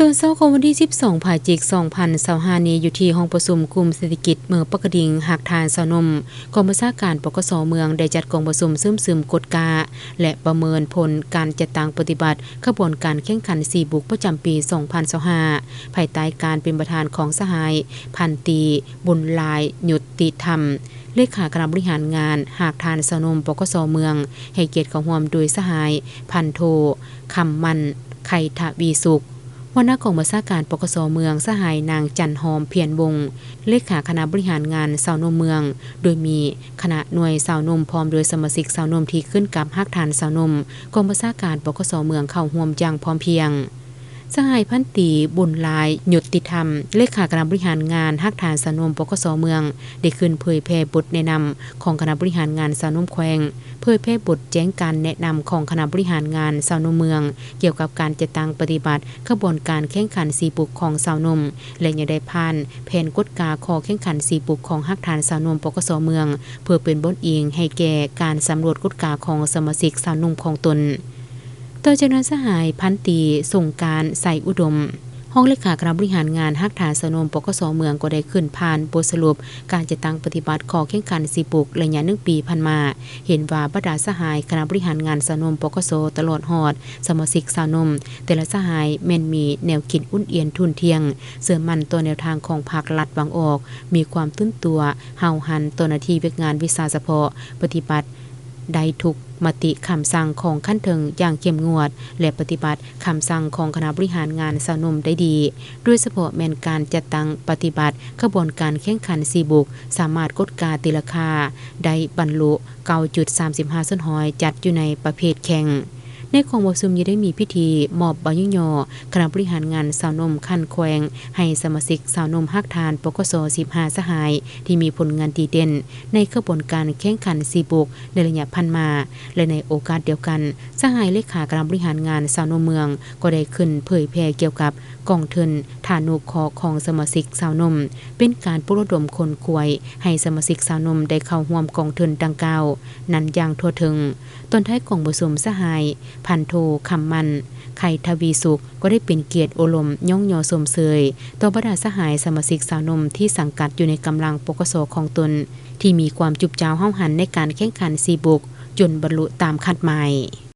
ຕອນເຊົ້າຂອງວັນທີສິບສອງ ພະຈິກ ສອງພັນຊາວຫ້ານີ້ ຢູ່ທີ່ຫ້ອງປະຊຸມກຸ່ມເສດຖະກິດເມືອງປາກກະດິງ ຮາກຖານຊາວໜຸ່ມ ກອງບັນຊາການ ປກສ ເມືອງ ໄດ້ຈັດກອງປະຊຸມຊຶມຊຶມກົດກາ ແລະ ປະເມີນຜົນການຈັດຕັ້ງປະຕິບັດຂະບວນການແຂ່ງຂັນສີ່ບຸກປະຈຳປີສອງພັນຊາວຫ້າ ພາຍໃຕ້ການເປັນປະທານຂອງສະຫາຍພັນຕີ ບຸນຫຼາຍ ຍຸດຕິທຳ ເລຂາຄະນະບໍລິຫານງານຮາກຖານຊາວໜຸ່ມ ປກສ ເມືອງ, ໃຫ້ກຽດເຂົ້າຮ່ວມໂດຍສະຫາຍພັນໂທ ຄຳໝັ້ນ ໄຄທະວີສຸກ ຫົວໜ້າກອງບັນຊາການ ປກສ ເມືອງ, ສະຫາຍນາງ ຈັນຫອມ ພຽນວົງ ເລຂາຄະນະບໍລິຫານງານຊາວໜຸ່ມເມືອງ, ໂດຍມີຄະນະໜ່ວຍຊາວໜຸ່ມ ພ້ອມດ້ວຍສະມາຊິກຊາວໜຸ່ມທີ່ຂຶ້ນກັບຮາກຖານຊາວໜຸ່ມກອງບັນຊາການ ປກສ ເມືອງ ເຂົ້າຮ່ວມຢ່າງພ້ອມພຽງ. ສະຫາຍພັນຕີ ບຸນຫຼາຍ ຍຸດຕິທຳ ເລຂາຄະນະບໍລິຫານງານຮາກຖານຊາວໜຸ່ມ ປກສ ເມືອງ ໄດ້ຂຶ້ນເຜີຍແຜ່ບົດແນະນຳຂອງຄະນະບໍລິຫານງານຊາວໜຸ່ມແຂວງ, ເຜີຍແຜ່ບົດແຈ້ງການແນະນຳຂອງຄະນະບໍລິຫານງານຊາວໜຸ່ມເມືອງ ກ່ຽວກັບການຈັດຕັ້ງປະຕິບັດຂະບວນການແຂ່ງຂັນສີ່ບຸກຂອງຊາວໜຸ່ມ ແລະ ຍັງໄດ້ຜ່ານແຜນກົດກາຂໍ້ແຂ່ງຂັນສີ່ບຸກຂອງຮາກຖານຊາວໜຸ່ມ ປກສ ເມືອງ ເພື່ອເປັນບ່ອນອີງໃຫ້ແກ່ການສຳຫຼວດກົດກາຂອງສະມາຊິກຊາວໜຸ່ມຂອງຕົນ. ຕໍ່ຈາກນັ້ນ ສະຫາຍພັນຕີ ສົງການ ໄຊອຸດົມ ຮອງເລຂາຄະນະບໍລິຫານງານຮາກຖານຊາວໜຸ່ມ ປກສ ເມືອງ ກໍໄດ້ຂຶ້ນຜ່ານບົດສະຫຼຸບການຈັດຕັ້ງປະຕິບັດຂໍ້ແຂ່ງຂັນສີ່ບຸກໄລຍະໜຶ່ງປີຜ່ານມາ, ເຫັນວ່າບັນດາສະຫາຍຄະນະບໍລິຫານງານຊາວໜຸ່ມ ປກສ ຕະຫຼອດຮອດສະມາຊິກຊາວໜຸ່ມ ແຕ່ລະສະຫາຍແມ່ນມີແນວຄິດອຸ່ນອຽນທຸ່ນທ່ຽງ, ເຊື່ອໝັ້ນຕໍ່ແນວທາງຂອງພັກລັດວາງອອກ, ມີຄວາມຕື່ນຕົວ, ຫ້າວຫັນຕໍ່ໜ້າທີ່ວຽກງານວິຊາສະເພາະ, ປະຕິບັດ ໄດ້ທຸກມະຕິຄຳສັ່ງຂອງຂັ້ນເທິງຢ່າງເຂັ້ມງວດ ແລະ ປະຕິບັດຄຳສັ່ງຂອງຄະນະບໍລິຫານງານຊາວໜຸ່ມໄດ້ດີ, ໂດຍສະເພາະແມ່ນການຈັດຕັ້ງປະຕິບັດຂະບວນການແຂ່ງຂັນສີ່ບຸກ ສາມາດກົດກາຕີລາຄາໄດ້ບັນລຸເກົ້າຈຸດສາມຫ້າສ່ວນຮ້ອຍ ຈັດຢູ່ໃນປະເພດແຂ່ງ. ໃນກອງປະຊຸມຍັງໄດ້ມີພິທີມອບໃບຍ້ອງຍໍຄະນະບໍລິຫານງານຊາວໜຸ່ມຂັ້ນແຂວງ ໃຫ້ສະມາຊິກຊາວໜຸ່ມຮາກຖານ ປກສ ສິບຫ້າສະຫາຍ ທີ່ມີຜົນງານດີເດັ່ນໃນຂະບວນການແຂ່ງຂັນສີ່ບຸກ ໃນໄລຍະຜ່ານມາ ແລະ ໃນໂອກາດດຽວກັນ, ສະຫາຍເລຂາຄະນະບໍລິຫານງານຊາວໜຸ່ມເມືອງ ກໍໄດ້ຂຶ້ນເຜີຍແຜ່ກ່ຽວກັບກອງທຶນທານຸເຄາະຂອງສະມາຊິກຊາວໜຸ່ມ, ເປັນການປຸກລະດົມຂົນຂວາຍໃຫ້ສະມາຊິກຊາວໜຸ່ມໄດ້ເຂົ້າຮ່ວມກອງທຶນດັ່ງກ່າວນັ້ນຢ່າງທົ່ວເຖິງ. ຕອນທ້າຍກອງປະຊຸມ, ສະຫາຍພັນໂທ ຄຳໝັ້ນ ໄຄທະວີສຸກ ກໍໄດ້ເປັນກຽດໂອ້ລົມຍ້ອງຍໍຊົມເຊີຍຕໍ່ບັນດາສະຫາຍສະມາຊິກຊາວໜຸ່ມທີ່ສັງກັດຢູ່ໃນກຳລັງ ປກສ ຂອງຕົນ ທີ່ມີຄວາມຈຸບຈ້າວຫ້າວຫັນໃນການແຂ່ງຂັນສີ່ບຸກ ຈົນບັນລຸຕາມຄາດໝາຍ.